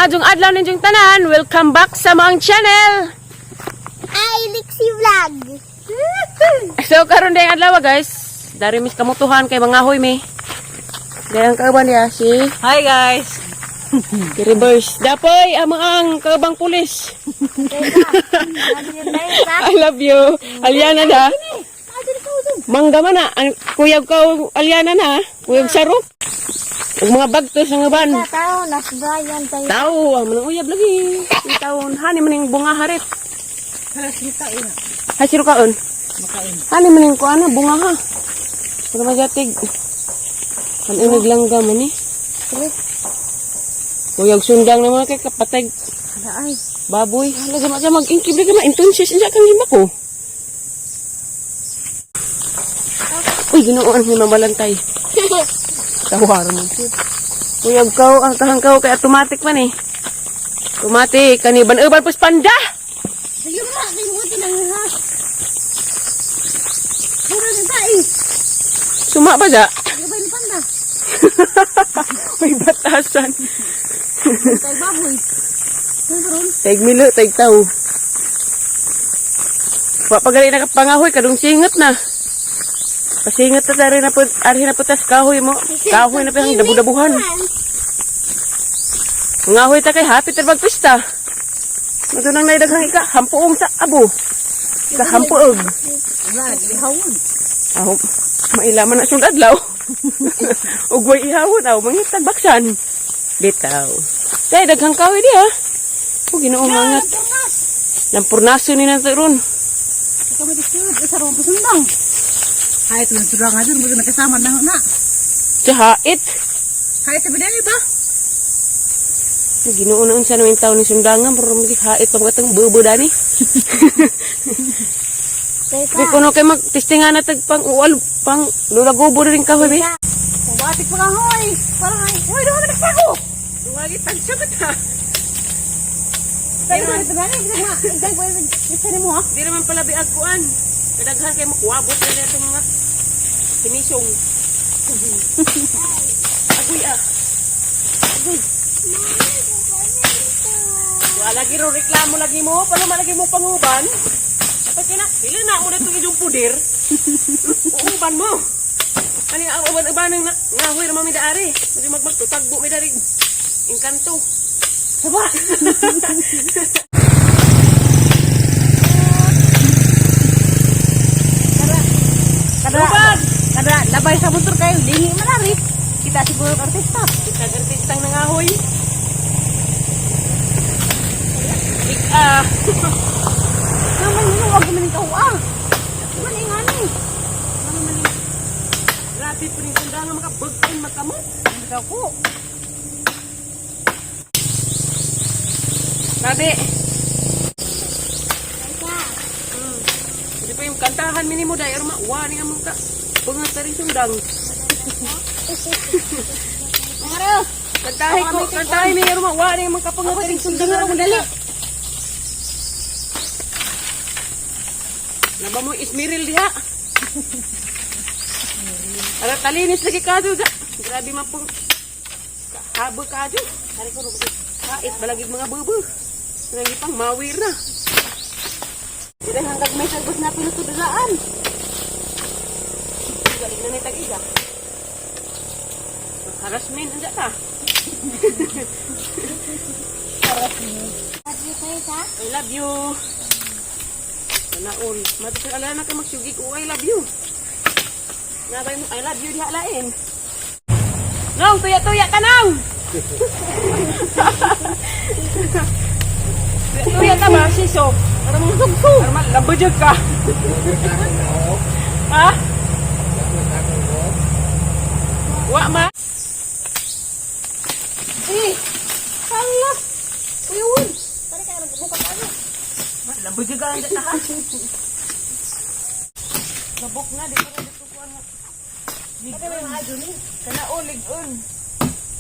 Maadjong adlaw ninyong tanan. Welcome back sa among channel. Ay, Lixie Vlog. So karon dayong adlaw, guys. Dari mis kamutuhan kay mangahoy mi. Dayang kauban niya si Hi, guys! si Reverse. Dapoy amo ang kaubang pulis. I love you. Aliana na. Mangga man na. Ang kuyog ka Aliana na. Kuyog sarok. Ang mga bagtos ng uban. Tao, nas Brian tayo. Tao, ang mga uyab lagi. Ang taon, hani man yung bunga harit. Ha, siro kaon? Hani man yung kuana, bunga ha. Pero majatig. Ang inig lang man eh. Kuyog sundang na mga kay kapatay. Ay, Baboy. Hala, sama siya mag-ingkib lagi ma-intonsis. Insa kang lima ko. Uy, ginoon ni mamalantay. Tawar mo. Kuyog kao, ang kahangkaw kay automatic man eh. Automatic, kaniban uban pus panda. Sige mo na, kayo mo tinang ha. Puro na tayo. Suma ba da? Ano ba yung panda? May batasan. Tayo baboy. Ano ba ron? Taig milo, taig tao. Wa pa gali nakapangahoy kadung singot na. Pasingot ta dari na pud ari na putas kahoy mo. Kahoy na pang dabu-dabuhan. Ngahoy ta kay hapit ra magpista. Madunang nay daghang ika hampuong sa abo. Ka hampuog. Wala, lihawon. Aw, maila man na siyang adlaw. Ug way ihawon aw mangitag baksan. Bitaw. Tay daghang kahoy diha. O Ginoo hangat. Lampurnaso ni nato ron. Ikaw may disod, isa ron pasundang. Ay, ito yung surang nga dun, bago nakasama na na. Sa hait. Kaya sabi na ba? Ginoo na unsa naman taon ni sundangan pero magi hait pa mga tang bubo dani. Di kuno kay magtestingan na tag pang uwal pang lulagobo rin kahoy be. Pumatik pa kahoy. Parang ay, uy, doon ka nagsako. Duwagi tagsa ba ta? Tayo ba ito na ito na mo ha? Di naman pala biag kuan. Kadaghan kay makuwabot na nito mga hinisong. Agoy ah. Agoy. Wa lagi ro reklamo lagi mo, pala lagi mo panguban. Dapat kina, dili na mo na itong inyong pudir. Uuban mo. Ani ang uban-uban ng ngahoy ra mami daari. Madi magmagtutagbo mi dari. Engkanto. Saba! Kada, Lubag! kada, labay sa motor kayo, lingi man ari. Kita siguro ang artista. Kitag artistang nangahoy. Ik ah. Naman yun, huwag naman yung kawa. Man, ingani. Ano man ni? Grabe po rin kung nga makabag-on magkamot. Ikaw ko. Sabi. Hindi pa yung kantahan minimo dahil ma wa ni among ka. Pangat rin sundang. Maro! Kantahin ko, kantahin ni ma wa ni among kapangat rin sundang. Sundang dali. Naba mo ismiril diha. Ara talinis lagi ka do. Grabe man pong habo ka do. Kait balagig mga bubu. Lagi pang mawir na. Hindi hanggang may sagot na pinutudulaan. Galing na ni tag-iga. Harassment anja ta. I love you. Manaon. Matutul ala na ka magsugig o I love you. Ngabay mo I love you diha lain. Nong, tuya-tuya ka nong. Tuya ka ba, siso? Para mong sugso. Para malabudyo ka. Ha? Wa ma. Eh! Hala! Uyawin! Pare kaya nagbuka pa ano? Malabudyo ka ang ha. Labok na, di pa rin dito kuan nga. Pare may mga ni. Kana o, ligon.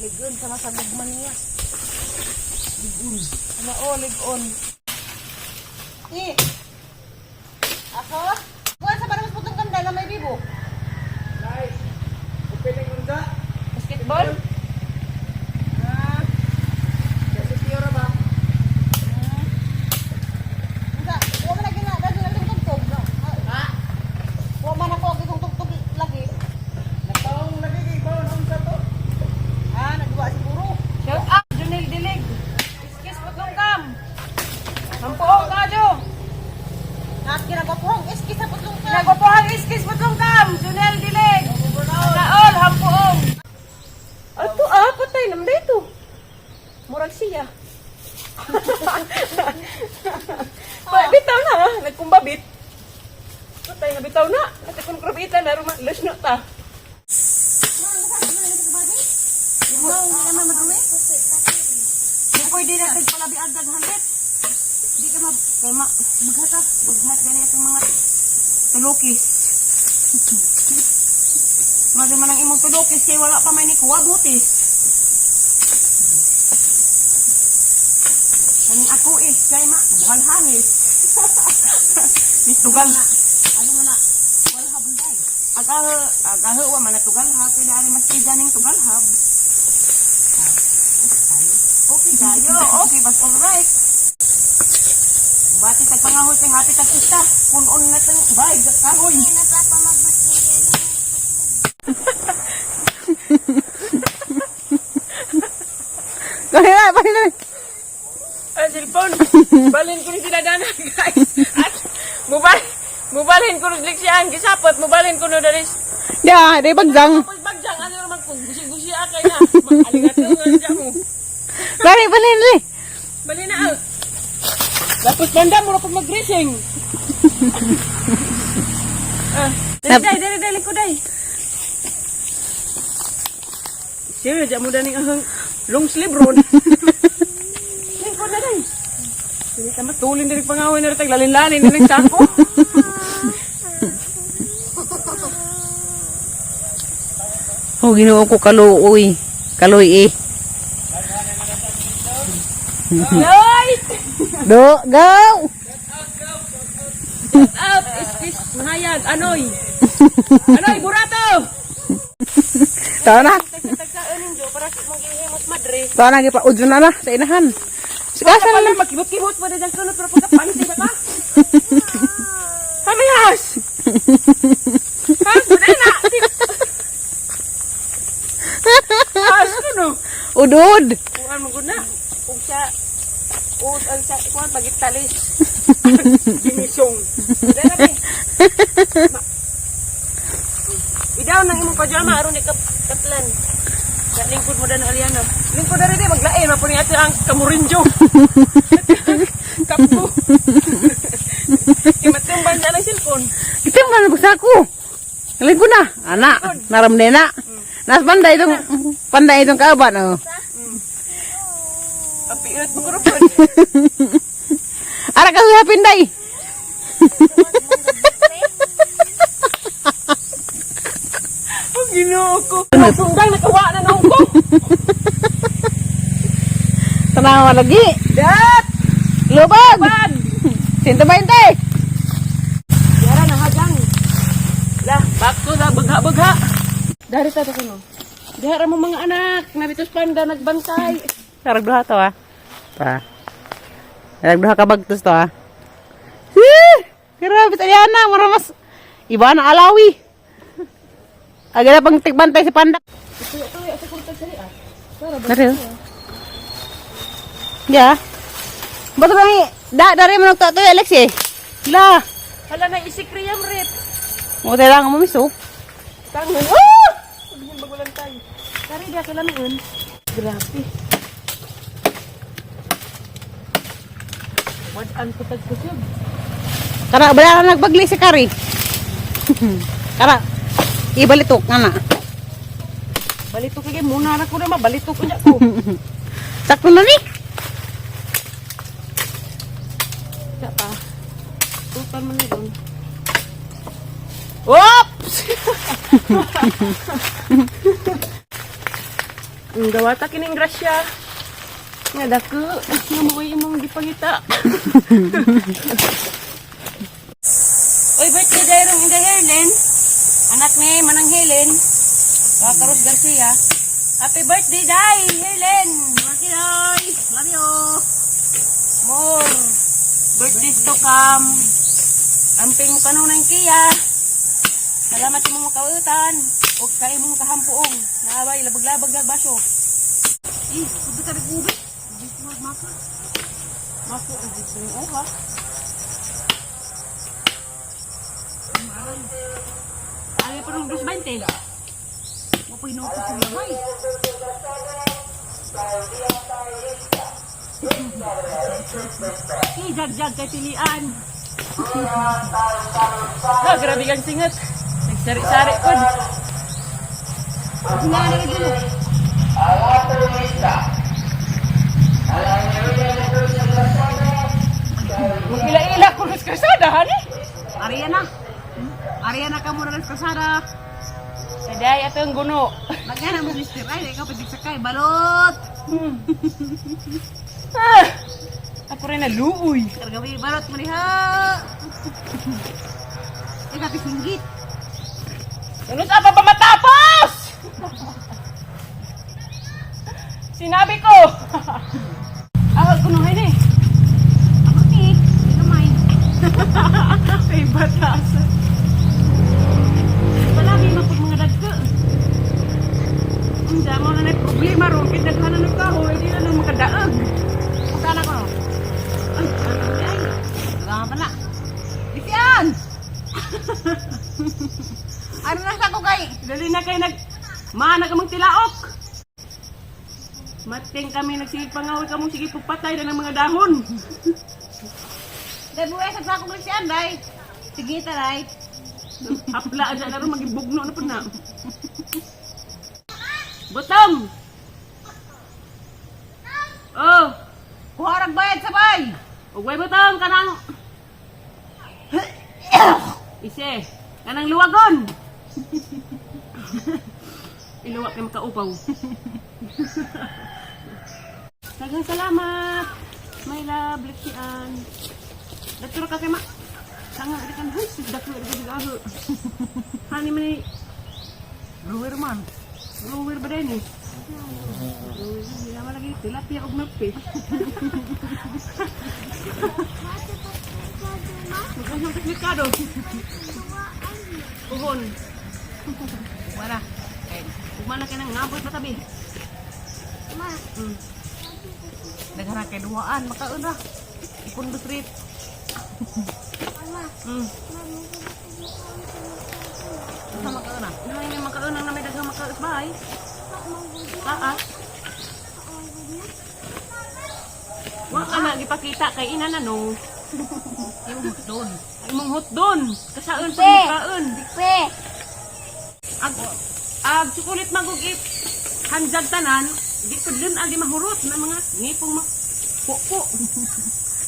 Ligon sa masabog man niya. Kana o, ligon. Eh! Ako? Kuha sa parang mas putong kandala may bibo. Basketball? Ah. Nagwapuhang iskis mo tong kam. Junel Dileg. Kaol, hampuong. Ato ah, patay naman dito. Murag siya. Pa, bitaw na, ah. Nagkumbabit. Patay na bitaw na. At kung krabita na, lush na ta. Di pwede na tagpalabi agad hangit. Di ka ma kay ma bughata, bughat gani atong mga tulukis. Mali man ang imong tulukis kay wala pa may ni kuha butis. Kaning ako eh, kay ma buhalhanis. Ni tugal na. Ano mo na? Wala ka bunday. Agaho, agaho wa man na tugal ha, kay dari mas kida ning tugal hab. Okay kayo, okay bas alright. Bati tag pangahoy kay happy tag pista. Punon na tang bay kahoy. Dali na, bali na. Ang cellphone. Balin ko ni sila dana guys. At mobile mobalhin ko ni siya ang gisapot, mobalhin ko no dali. Ya, di bagjang. Tapos bagjang ano naman kung gusi-gusi akay na. Maalingato nga siya mo. Dali, bali na. Bali na ah. Tapos banda mo pag mag-dressing. Ah, dali dali dali dali ko dai. Sure, diyan mo daning ahang long sleeve ron. Lingkod na dai. Dili ta matulin diri pangaway na rin taglalin-lalin na ng sako. Oh, Ginoo ko kaluoy. Kaluoy eh. Hoy! Do, go! Out! Iskis, mahayag, anoy! Anoy, burato! Tao na. Tagsa-tagsaan ninyo para sa mong gihimos madre. Tao na, gipa udyo na na sa inahan. Sikasa na lang. Magkibot-kibot mo din ang sunod pero pagkapanti ba ka? Hamihas! Has, na na! Has, ano? Udod. Kuhan mo gud na. Ug sa ug ang sa kuhan pagitalis. Ginisong. Dala be. Idaw nang imong pajama aron ni kaplan. Sa lingkod mo dan Aliana. Lingkod na rin eh, maglain man po ni ate ang kamurinjo. Kapo. Imatumban na ng cellphone. Kita man bagsako. Lingkod na. Ana, naramde na. Nas panday itong panday itong kaaban oh. Apiot mo kurupon. Ara ka sa pinday. Oh, Ginoo ko. Sundang nakawa na noong ko. Tanawa lagi. Dat! Lubag. Bag! 120. Yara na hagang. Lah, bako na bagha-bagha. Dari ta to kuno. Dihara mo mga anak, nabitos panda nagbantay. Sarag duha to ah. Pa. Sarag duha ka bagtos to ah. Eh, grabe sa Aliana, maramas. Iba na alawi. Agad pang tigbantay si Panda. Dari. Oh. Ya. Bato bang da dari mo nagtato Alex eh. La. Hala na isikriyam rep. Mo tayo lang mo miso. Tangan. Oh! Sabihin bagulan tayo. Dari dia kailangan. Grabe. Wad-an ko tagkusog. Kara bala ka nagbagli si Kari. Kara. Ibalitok nga na. Balito kay muna ra ko na mabalito ko niya ko. Sakto na ni. Sa pa. Tutan man ni doon. Oops! Ang gawata kining grasya. Nga dako, nga mo imong gipangita. Oy, birthday dayrong Inday Helen. Anak ni Manang Helen. Karos Garcia. Happy birthday, Day Helen. Hoy. Love you. More birthdays to come. Amping mo kanunang kiya. Salamat imong makautan. O kay imong kahampuong. Naaway, labag-labag baso. Eh, ubi ka ubi. Di ko magmako. Mako, ang dito ng oha. Ay, parang 2.20. Mo pa hinuot sa lamay. Eh, jag-jag kay pilian. Ah, grabe kang singot. Nagsari-sari pod. Nga na rin. Magila-ila ko sa kasada, hani? Ariana. Ariana ka muna ng kasada. Saday, ato ang guno. Magana mo mister ay ikaw pa sakay balot. Ah, ako rin naluoy. Kargawi balot mo diha. Ikaw pisinggit. Ano sa pa matapos? Sinabi ko. Ah, kunuhin eh. Ako ni, gamay. Ay, batas. Palagi mapag mga dagko. Ang damo na na problema ron. Kaya daghanan ng kahoy, di na nang makadaag. Saan ako? Ay, ay, ay. Wala pa na. Bisian! Ano na sa ko kay? Dali na kayo nag... Maana ka mang tilaok. Mating kami nagsigig pangahoy ka mong sige pagpatay na ng mga dahon. Dai buhay sa ako Bisian dai. Sige taray. Apla na ron maging bugno na po na. Butong! Oh, Kuha rag bayad sabay. ugway butong kanang Ise, kanang luwagon. Iluwa kay makaupaw. Daghang salamat. My love, leksian. Datura ka kay ma. Sanga di kan huy, dako di ka aho. Hani man ni Brewer man. blower ba din eh? Blower, hindi naman lagi tilapia og milkfish. Magkano ang merkado? Uhon. Wala. Ugma na kay nang ngabot na tabi. Ma, Daghan kay duhaan makaon ra. Ipon street. ma, ma, Sa makaon na. Ano yung makaunang na may daghang makaus bahay? Taas. Wa ka na gipakita kay ina na no. Yung doon. Ay mong hotdon. Kasaon sa Pe. makaon. Pe, Ag ag chocolate magugit. Hanjag tanan, di ko dun agi mahurot na mga ngipong ma pupo.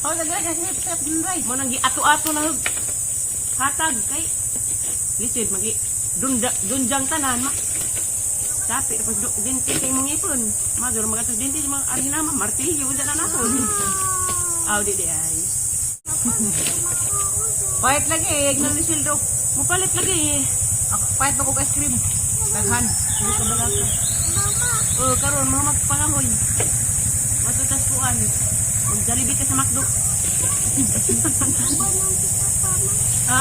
Oh, daghan kay sip sip dun ray. Mo nang giato-ato na hug. Hatag kay lisod magi dunda dunjang tanan ma. Sapi tapos do, dinti kay mong ipon. Maduro magatos dinti sa mga arhinama martilyo unsa na naton. Aw di di ay. Pahit lagi eh, igno ni Sildo. Mupalit lagi eh. Ako pahit ba kog ice cream? Daghan. Oh, karon mga magpangahoy. Matutas kuan. Mag-Jollibee ka sa McDo. Ha?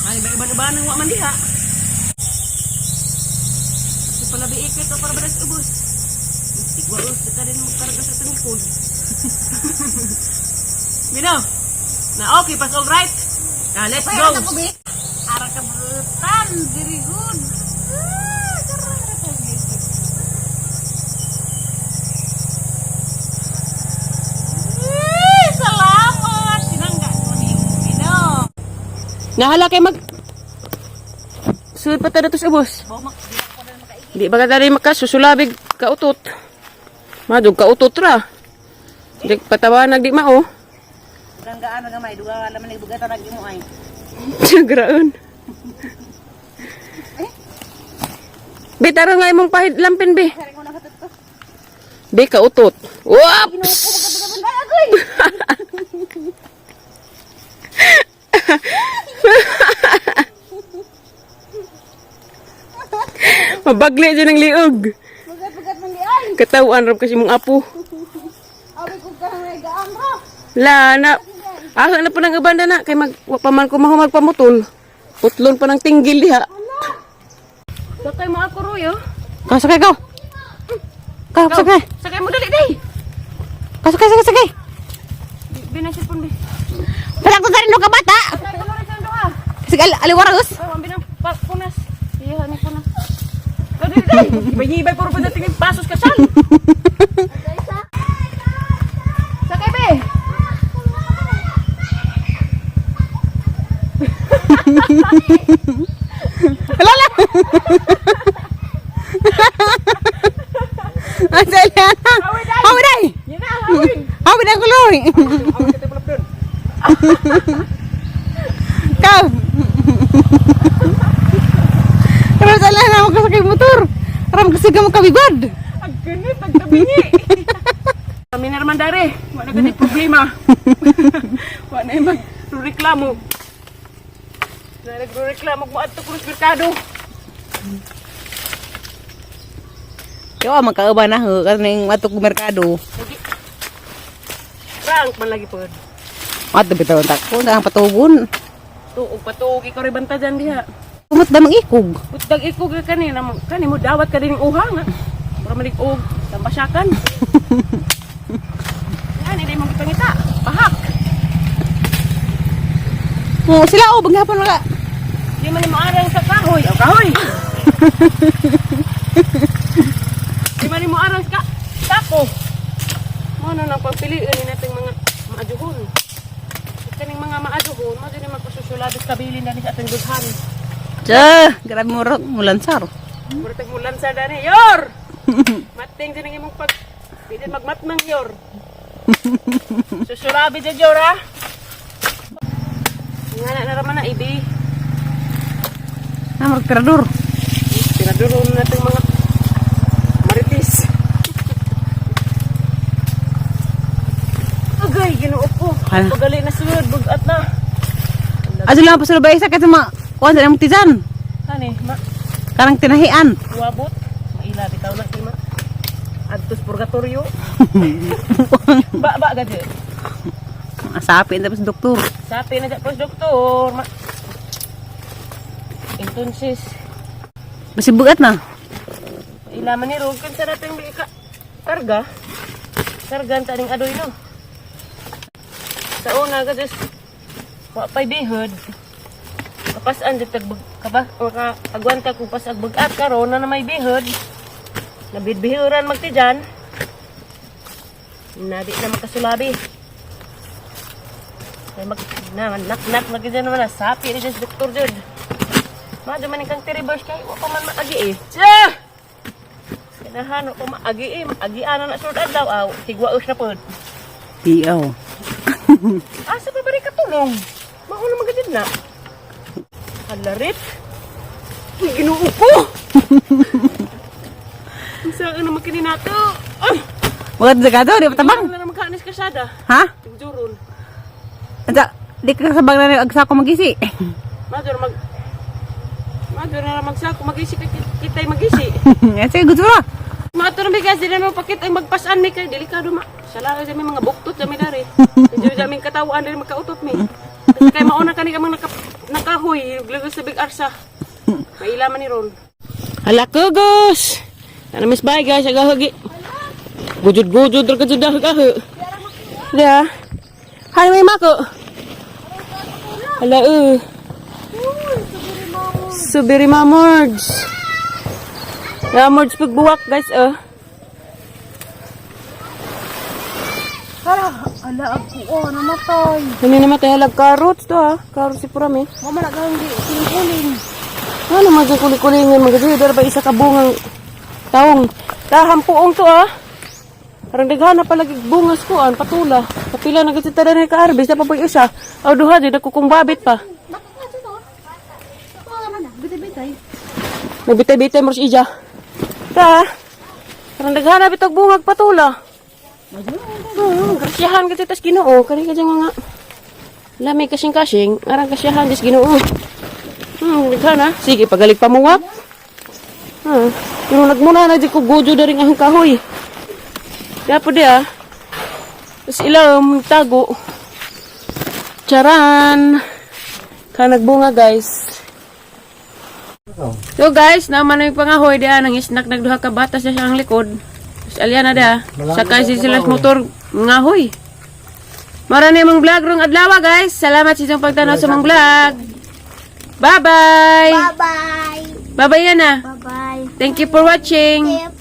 Ay, ba iba-iba nang wa man diha. Sa palabi ikit o para baras ubos. Tigwa us ka rin magkarga sa tungkod. Mino. Na okay, pas all right. Na let's Pahit go. ako bi. Ara ka brutan, very good. Ah, karon ra ka gisip. Eh, salamat. Sinangga ko ni Pino. Nahala kay mag Sud pa ta datos ubos. Bomak di ako na makaigi. Di ba ka tali makasusulabig kautot. Madug kautot ra. Di patawanag di mao. Ganggaan na gamay, duga wala man nagbugatan nag imo ay. Graon. Be, tara nga imong pahid lampin, be. Sari ko na katut ko. Be, kautot. Whoops! Mabagli dyan ang liog. Bugat-bugat man di ay. Katawan rab kasi mong apo. Abi ko ka may gaan ra. La na. Asa na po ng abanda na kay mag wa pa man ko mahumag pamutol. Putlon pa ng tinggil diha. Sakay mo ako Roy oh. Kasakay ka. Kasakay. Sakay mo dali day. Kasakay, sakay, sakay. Binasipon be. Wala ko sa rin ka bata. Sakay mo rin sa duha. Sig aliwaragos. Oh, ang binang punas. Iya, ni punas. Dali, dali. Hibay-hibay, puro pa dating yung pasos kasal. Sakay, be. Wala lang. Ang sa Eliana. Hawid, ay. Hawid ay. Yan na, hawid. Hawid ang kuloy. Hawid ka tayo pala doon. Ikaw. Pero sa Eliana, magkasakay motor. Aram kasi ka magkabibad. Ang ganit, ang tabingi. Kami na naman dare. Wala na problema. Wala na yung magreklamo. Na nagreklamo mo adto krus merkado. Yo, magkauba na ho. Kasi nang ato ko merkado. Lagi. Rank man lagi pod. Ato bitaw ang takpo. Ang patugon. Tuog patuog ikaw rin banta dyan diha. Kumot damang ikog. Putdag ikog ka kanina mo. Kani mo dawat ka din uha nga. Para malig-og tambasyakan. Yan, hindi mo gipangita. Pahak. Oo, sila oh, baghapon wala. Di man mo arang sa kahoy. O kahoy. Di man mo arang sa tako. Mo na nang pagpiliin ni nating mga maaduhon. Kaning mga maaduhon, mo din magpasusulabis kabilin dani sa atong dughan. Tsa, grabe mo ro, mulansar. Mura tag mulan sa dani. Yor! Mating din ang imong pag di din magmatmang yor. Susulabi dyan yor ha. Nga na naraman na ibi. Ah, magtirador. Pinaduron natin mga maritis. Agay, ginoo ko. Hala. Pagali na sunod, bugat na. Aso lang pa sa labay isa kasi ma kuan sa imong tisan. Kani, ma, Karang tinahian. wabot. Maila, bitaw na kay ma. Adtos purgatorio. Ba, ba, gadi. Asapin tapos doktor. Sapi na dyan, pos doktor. Ma. Entonces, Basi bugat na. ila man ni Rog, kinsa natin may ka karga. Karga ang taning adoy no. Sa una ka just wa pay bihod. Kapasan jud tag kaba maka agwanta kung pasag bugat karon na na may bihod. Nabidbihuran magtijan. Nabi na makasulabi. Kay mag na nak nak lagi dyan naman na sapi ni just doktor jud. Madyo man kang tiribers kay wa pa man maagi eh. Tsa! Kanahan wa pa maagi eh, maagian na na sud adlaw aw, tigwaos na pod. Tiaw. Asa pa ba rin katulong? Mauna magadid na. Halarit. Uy, ginoo ko! Ang saan naman kini nato? Ay! Bugat sa kato, di pa tabang. Ano na naman kaanis kasada? Ha? Tigjuron. Anta, di ka kasabang na agsako magisi. Mador mag... Mador na magsako, magisi ka kita'y magisi. Sige, gusto mo. Mga turong bigas, di na naman pakit ang magpasan mi kay delikado ma. Sala sa mga buktot sa mi dari. Medyo sa aming katawaan diri magkautot mi. Kasi kay mauna kani kamang naka, nakahoy, glugos sa big arsa. Maila man ni ron. Hala kugos. Ana miss bye guys, agahagi. Gujud-gujud ra kajud dahag. Ya. Hi may mako. Hala eh. Subiri mamords. Ramords pagbuwak guys oh. Hala, ala ako oh, namatay. Kami namatay halag carrots to ah. Carrots si Purami. Mama na gang kuling. Ano mga kuling-kulingan mga dito ba isa ka bungang taong tahampuong to ah. Parang daghan na pala bungas ko an patula. Kapila na kasi tada ni ka-harvest na pa po isa. Aw duha di nagkukong babit pa. Nagbitay-bitay mo ija. Ta. Parang daghan na bitog bungag patula. Grasyahan kasi tas Ginoo kani ka mga lami kasing-kasing arang kasyahan dis Ginoo. Daghan na. Sige, pagalig pamuwak. Pero nagmuna na di ko gojo dari ang kahoy. Kaya po di ah. Tapos ilaw, tago. Charan! Ka nagbunga guys. So guys, naman na yung pangahoy di ah, nang isnak nagduha ka batas na siyang likod. Tapos alya na di ah. Sakay si sila sa motor ngahoy. Mara na yung mga vlog rong adlaw guys. Salamat sa inyong pagtanaw sa mga vlog. Bye-bye. Bye-bye. Bye-bye, Yana. Bye-bye. Thank you for watching. Tip.